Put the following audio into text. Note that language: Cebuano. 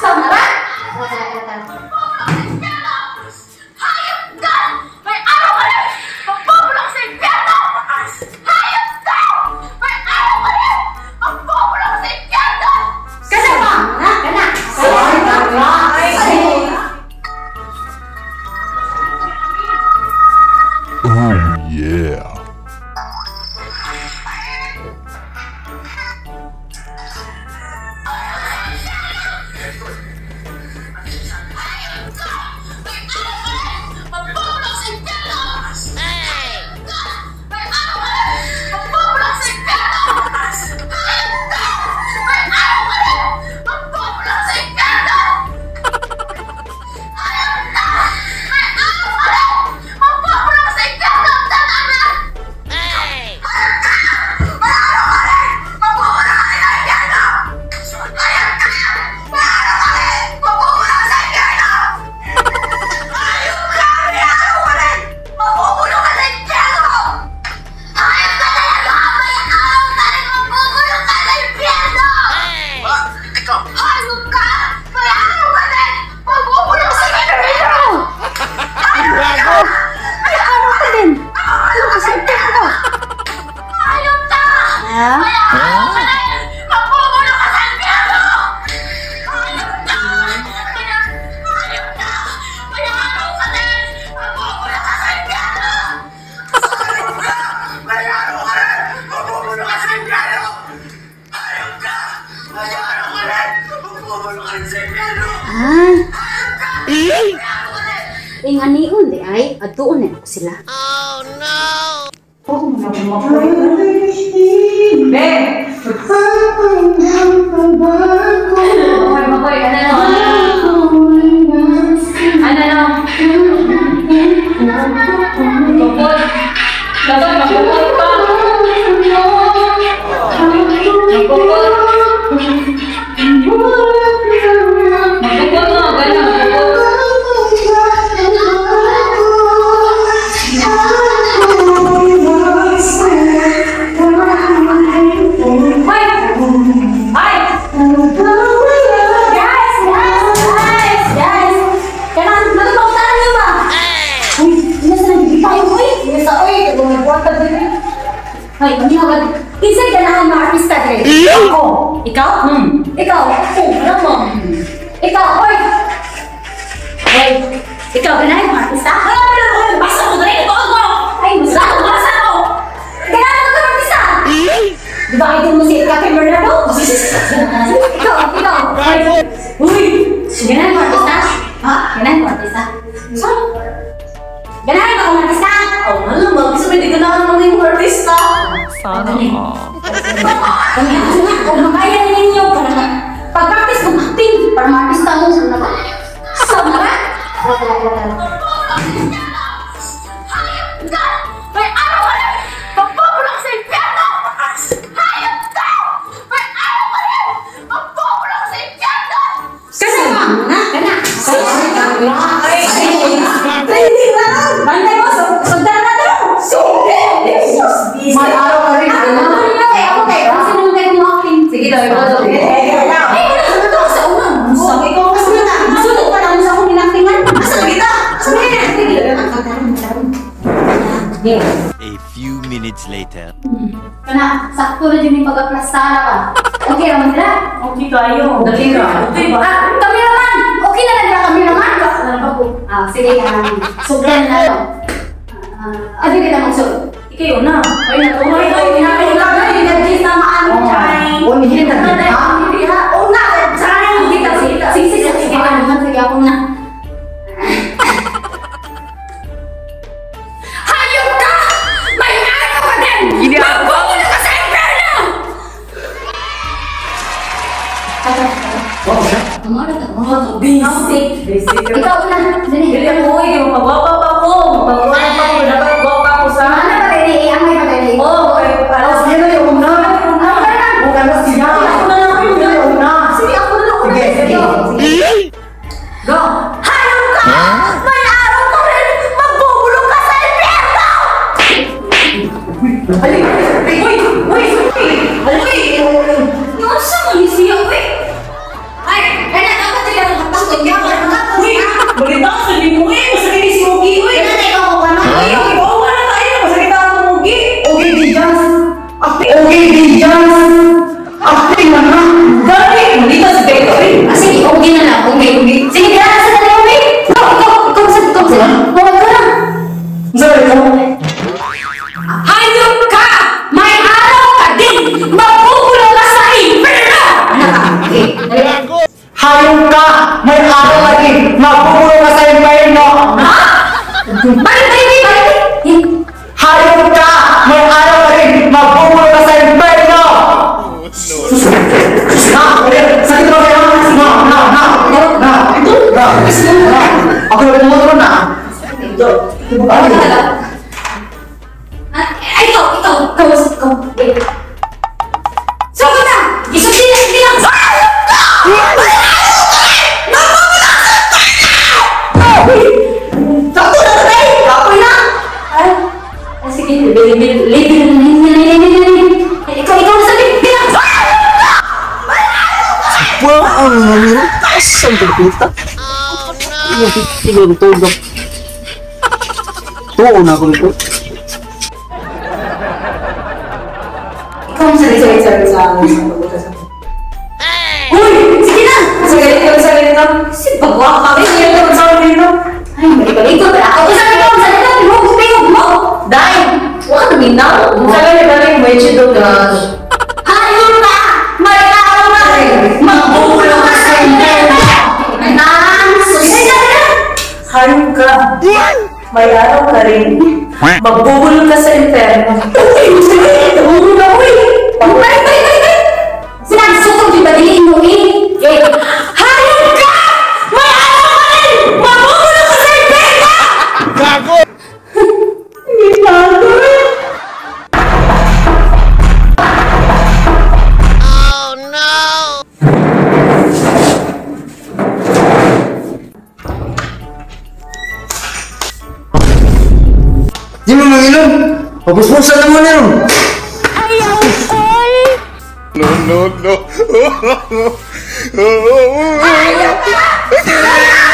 Samara! Hayop ka! May araw ka rin! Magbubulong sa impyerno! Hayop ka! May araw ka rin! Magbubulong sa impyerno! Kana ba? Na, kana. Oh yeah. Hayop ka! May araw ka rin! Magbubulong sa impyerno! Hayop ka! May araw ka rin! Magbubulong sa impyerno! Hayop ka! May araw ka rin! Magbubulong sa impyerno! Hayop ka! May araw ka rin! Magbubulong sa impyerno! Tama na! Hayop ka! May araw ka rin! Magbubulong ka rin sa impyerno! Hayop ka! May araw ka rin! Magbubulong sa impyerno! Hayop ka! May araw ka rin! Magbubulong ka sa impyerno! Hayop ka talaga! May araw ka rin! Magbubulong ka sa impyerno! Hayop ka! May araw ka rin! Magbubulong sa impyerno! Gago! May araw ka din. Ano ka sa impyerno? Hayop ka! Ha? May araw ka rin! Magbubulong ka sa impyerno! Hayop ka! Hayop ka! May araw ka rin! Magbubulong ka sa impyerno! Hayop ka! May araw ka rin! Magbubulong ka sa impyerno! Hayop ka! May araw ka rin! Magbubulong ka sa impyerno! Ah, May araw ka rin! inganion di ay adtuon na ako sila. Be! Makoy, makoy, ano no? Ano no? Pupot. Dapat mapupot pa. Mapupot. Mapupot no, ganun, mapupot. Hoy! Ay! Guys, guys, guys, guys. Kailangan matutong niyo ba? Uy, nasa nagiging tayo, uy. Sa oy, gumagawa ka din. Hoy, kami nga kinsay ganahan mga artista dire? Ako. Ikaw? Hmm. Ikaw? Oh, alam mo. Ikaw, hoy! Hoy, ikaw ganahan mga artista? Ay, ay, basta ko dali, ito ako. Ay, basta ako, Basta ako. Ganahan ka ng artista? Di ba idol mo si Catherine Bernardo? Ikaw, ikaw. Uy! Ganahan mo artista? Ha? Ganahan mo artista? Saan? Ganahan mo artista? Oh, alam mo, kasi may ganahan mo yung artista. Sana Kami, kung makaya ninyo, pag-practice kong acting, para ma-artista mo. Sama! Hayop ka! May araw ka rin! Magbubulong sa impyerno! Hayop ka! May araw ka rin! Magbubulong sa impyerno! Kana ba? Na, kana. Trending lang! Bantay mo, sugdan na to! May araw ka rin. Ako eh, ako kayo. Kasi nung kayo mo acting. Sige daw, ikaw daw. Eh, wala sa to sa una. Sabi ko, kasi na. Sunod pa lang sa akong inactingan. Asa na kita? Asa na kita? Sige. Yeah. A few minutes later. Kana, sakto na din yung pag-aplastara ba? Okay raman sila? Okay kayo. Dali ra. Okay ba? Ah, cameraman! Okay na lang ba cameraman? Ah, sige, sugdan na to. Ah, ano kita magsug? Ikaw na. Ay, natuloy. Ay, ay, ay, ay, Sige, sige, sige, ano man, sige ako na. Hayop ka! May araw ka din! Magbubulong ka sa impyerno! Basic. Basic. Ikaw una. Dali. Dili ako, uy. Magpagwapa pa ako. Magpagwapa pa ako. Dapat gwapa ako sa... Ano ba rin? Ang may pa rin. Oh, ay, para sa... Sige na yung una. Huwag ka na siya. Ako na lang Sige na yung una. Sige, ako na lang. Sige, sige. Go! Hayop ka! May araw ka rin! Magbubulong ka sa impyerno! Ay, Uy! Uy! Uy! Nasa man siya, uy! Ay, ay, dapat Hayop ka! May araw lagi! Mabubulong ka sa impyerno! Balik, balik, balik, balik! Hayop ka! May araw ka rin! Mabubulong ka sa impyerno! Na! Sakit ba kayo? Na! Na! Na! Na! Na! Na! Ako na mo na! Ito. Ay, ikaw, ikaw, ikaw, ikaw, wait. Sugod na! Isugod na, hindi lang! Sakto na tayo! Kapoy na! Ay, sige, ikaw, ikaw na sabi! Bilang! Wow, ang taas ang pagpita. Siguro tulog. Tuo na ako nito. Ikaw ang sabi, sabi, sabi, sabi, sabi. Uy! Sige na! Sige, ikaw sa ganito. Si bagwa ka. Sige, ikaw sa ganito. Ay, balik-balik ko. Pero ako sa ikaw, sa ikaw, tingog, tingog mo! Dai! Huwag ka naminaw. Sa ganito, may chidog na. Hayop ka! May araw ka! Magbubulong ka sa impyerno! Nang sus! Hayop ka. May araw ka rin. Magbubulong ka sa impyerno. Uy! Sige! Uy! Uy! Balik, balik, balik, balik! Sinasutong di ba dili mo eh? Hayop ka! May araw ka rin! Magbubulong ka sa impyerno! Gago! Di mo manginom. Pabusbusan na mo na ron. No, no, no. Hayop ka!